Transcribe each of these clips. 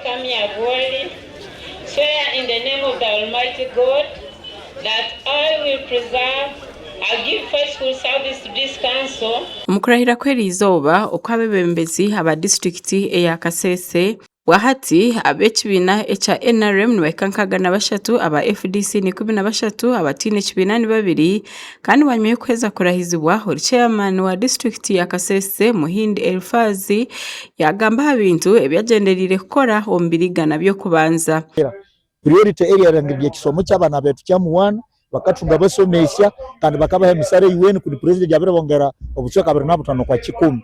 Kamya Bwoli, swear in the name of the Almighty God that I will preserve, I give faithful service to this council. Omu kurahira kw'eriizooba okw'abeebembezi aba disiturikiti eya Kasese, Bwahati ab'ekibiina ekya NRM nibahika 63, aba FDC ni 13, abataine kibiina ni babiri kandi bwanyima y'okuheza kurahizibwa, ori ceyamaani wa disiturikiti ya Kasese Muhindi Elifaazi yaagamba aha bintu ebi agyendereire kukora omu biro igana by'okubanza. Priority area erangirire ekisomo ky'abaana betu kya muwana bakatunga abasomesya kandi bakabaha emisara eyiwene kuni president yabiribongera obucweka 25 kwa kikumi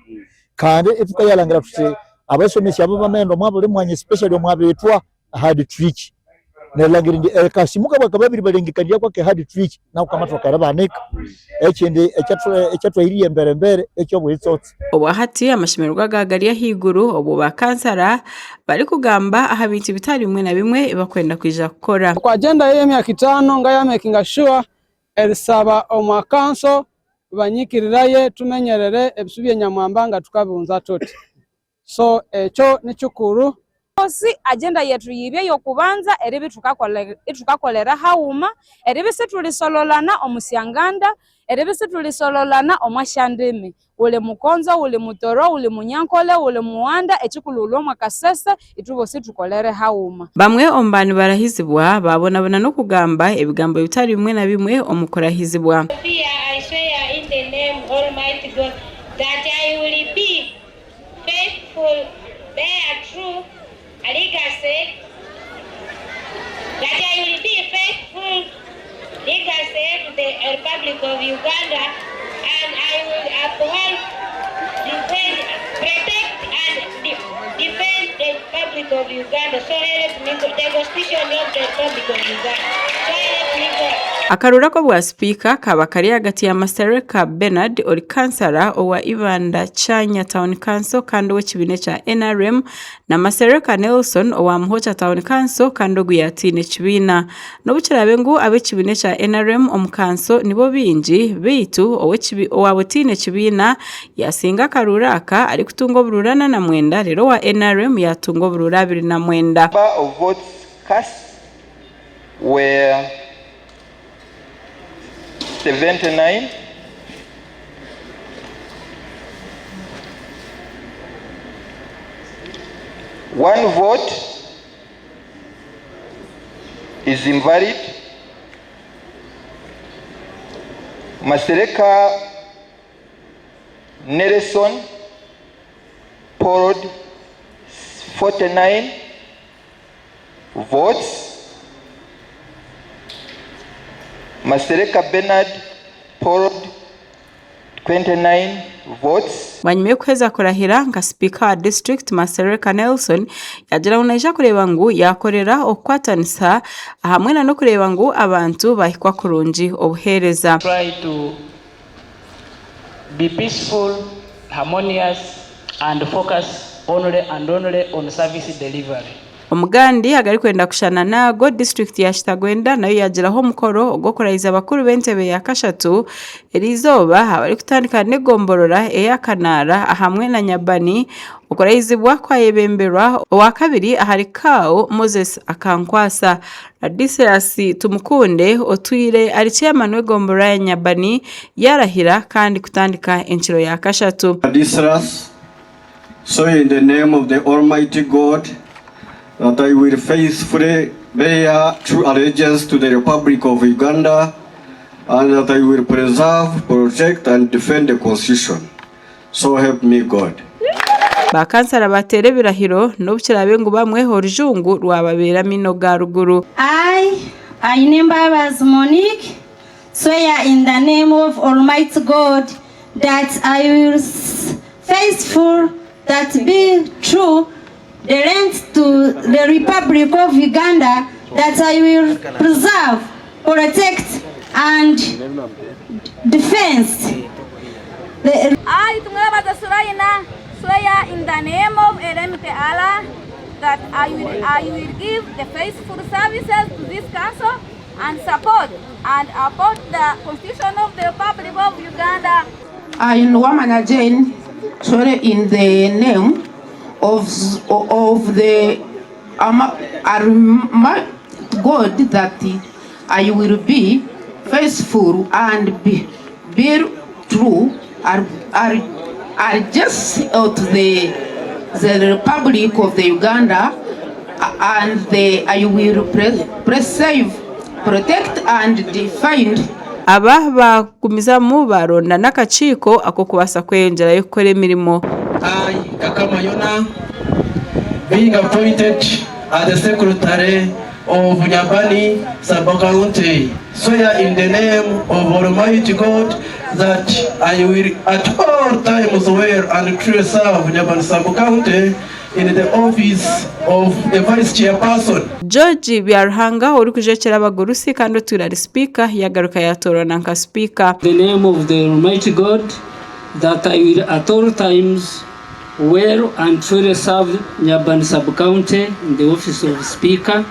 kandi itukayalangira tuti abasomesya abo bamaghenda omwa buli mwanya especially omwa betwa hard trick nerilhangira indi akasimu kabu akababiri balengekaniryaku ake hard trick naku kamathoka eribanika. Ekindi ekyatwahirye embere mbere eky'obwitsotsi. Obwahati amashemererwa aga gari ahaiguru obwo ba kansara barikugamba aha bintu bitari bimwe na bimwe ebi barikwenda kwija kukora. Oku agenda y'emyaka itano nga yamakinga sure erisaba omwa kanso banyikiriraye tumenyerere ebisu byenyamwamba nga tukabihunza tuti. So ekyo nikikuru. Osi agenda yetu yibye ey'okubanza eribya ithukakolera haghuma, eribya isithulisololana omu syanganda, eribya isithulisololana omwa syandimi. Wuli Mukonzo, wuli Mutoro, wuli Munyankole, wuli Mughanda, ekikulhu wuli omwa Kasese, ithwe bosi thukolere haghuma. Bamwe omu ba nibarahizibwa baabonabona n'okugamba ebigambo bitari bimwe na bimwe omu kurahizibwa. Sophia, I swear in the name Almighty God that I will be faithful, bear true allegiance, that I will be faithful legacy to the Republic of Uganda and I will uphold, defend, protect and defend the Republic of Uganda. So help me God, the Constitution of the Republic of Uganda. So help me God. Akaruuru ak'obwa sipiika kaaba kari ahagati ya Masereka Bernard ori kansara owa Ibanda Kyanya Town Council kandi ow'ekibiina ekya NRM na Masereka Nelson owa Muhokya Town Council kandi ogu yaataine ekibiina. N'obu kiraabe ngu ab'ekibiina ekya NRM omu kanso nibo baingi, beitu owaaba otaine kibiina yaasinga akaruuru aka arikutunga oburuuru 49 reero owa NRM yaatunga oburuuru 29. Number of votes cast were 79. One vote is invalid. Masereka Nelson polled 49 votes. Masereka Bernard polled 29 votes. Bwanyima y'okuheza kurahira nka sipiika wa disiturikiti, Masereka Nelson yaagira ngu naija kureeba ngu yaakorera okukwatanisa ahamwe na n'okureeba ngu abantu baahikwa kurungi obuheereza. Try to be peaceful, harmonious and focus only and only on service delivery. Omugandi agarikwenda kushushana n'ago, disiturikiti ya Kitagwenda nayo yaagiraho omukoro ogw'okurahiza bakuru b'entebe ya kashatu eriizooba abarikutandika n'egomborora eya Kanaara ahamwe na Nyabani. Okurahizibwa kwayebemberwa owakabiri ahari CAO, Moses Akankwasa. Ladislas Tumukunde otwire ari chairman w'egomborora ya Nyabani yaarahira kandi kutandika enkiro ya kashatu. Ladislas Swear in the name of the Almighty God that I will faithfully bear true allegiance to the Republic of Uganda and that I will preserve, protect and defend the Constitution. So help me God. Ba kansara bateera ebirahiro n'obu kiraabe ngu bamwe orujungu rwababeera amaino ga ruguru. I, Ainembabazi Monique, swear in the name of Almighty God that I will faithful that be true the rent to the Republic of Uganda that I will preserve, protect and defense the I, Tumwebaze Suraina, swear in the name of Almighty Allah that I will, I will give the faithful services to this council and support and uphold the Constitution of the Republic of Uganda. I, Nuwamanya Jane, swear in the name of, of the Almighty God that I will be faithful and bear true allegiance to the Republic of the Uganda and I will preserve, protect and defend Aba baagumizamu baaronda n'akakiiko ak'okubaasa kweyongyerayo kukora emirimo. I, Kakama Yona, being appointed as the Secretary of Nyabani Sub-County, swear in the name of Almighty God that I will at all times well and truly serve Nyabani Sub-County in the office of the Vice Chairperson. George Byaruhanga orikujekyera abagurusi kandi otwire ari sipiika yagaruka yatoorana nka sipiika. the name of the Almighty God that I will at all times well and truly serve Nyabani Sub-County in the office of Speaker,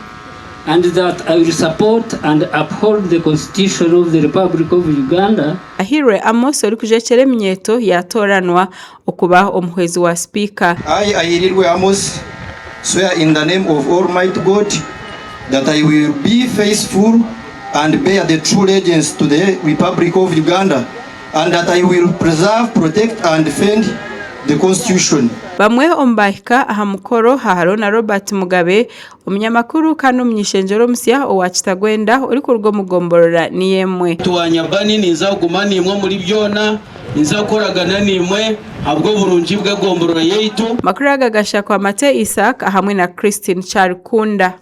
and that I will support and uphold the Constitution of the Republic of Uganda. Ahirwe Amos orikujekyera eminyeeto yatooranwa okuba omuhwezi wa sipiika. I, Ahirirwe Amos, swear in the name of Almighty God that I will be faithful and bear the true allegiance to the Republic of Uganda, and that I will preserve, protect and defend the Constitution. Bamwe omu baahika aha mukoro hariho na Robert Mugabe, omunyamakuru kandi omuny'ishengyero omusya owa Kitagwenda orikuruga omu gomborora niyo emwe. Twa Nyabani ninza kuguma naimwe omuri byona, ninza kukoragana naimwe ahabw'oburungi bw'egomborora yaitu. Amakuru aga gashakwa Mate Isaac ahamwe na Christine Kyarikunda.